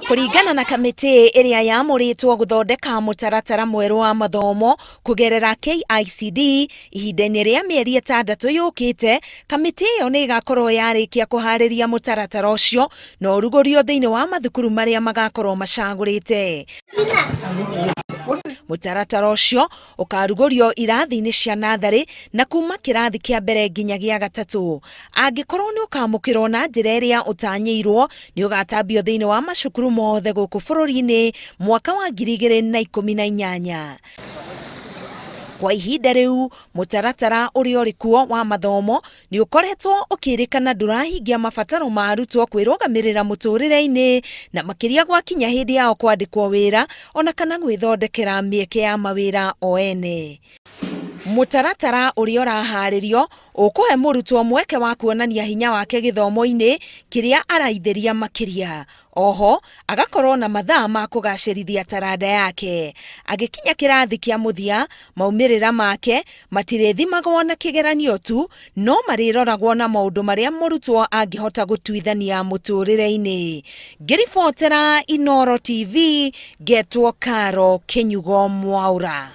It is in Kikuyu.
Kũringana na kamĩtĩ ĩrĩa yamũrĩtwo gũthondeka mũtaratara mwerũ wa mathomo kũgerera KICD ihinda-inĩ rĩa mĩeri ĩtandatũ yũkĩte, kamĩtĩ ĩyo nĩ ĩgakorwo yarĩkia kũharĩria mũtaratara ũcio na ũrugũrio thĩinĩ wa mathukuru marĩa magakorwo macagũrĩte. Mũtaratara ũcio ũkarugũrio irathi-inĩ cia natharĩ na kuma kĩrathi kĩa mbere nginya gĩa gatatũ. Angĩkorwo nĩ ũkamũkĩrwo na njĩra ĩrĩa ũtanyĩirwo, nĩ ũgatambio thĩinĩ wa macukuru mothe gũkũ bũrũri-inĩ mwaka wa 2018. Kwa ihinda rĩu, mũtaratara ũrĩa ũrĩ kuo wa mathomo nĩ ũkoretwo ũkĩrĩkana ndũrahingia mabataro ma arutwo kwĩrũgamĩrĩra mũtũrĩre-inĩ na makĩria gwakinya hĩndĩ yao kwandĩkwo wĩra ona kana gwĩthondekera mĩeke ya mawĩra o ene. Mũtaratara ũrĩa ũraharĩrio ũkũhe mũrutwo mweke wa kuonania hinya wake gĩthomo-inĩ kĩrĩa araithĩria makĩria. Oho, agakorwo na mathaa ma kũgacĩrithia taranda yake. Agĩkinya kĩrathi kĩa mũthia, maumĩrĩra make matirĩthimagwo na kĩgeranio tu, no marĩroragwo na maũndũ marĩa mũrutwo angĩhota gũtuithania mũtũrĩre-inĩ. Ngĩribotera Inooro TV, ngetwo Caro Kĩnyugo Mwaũra.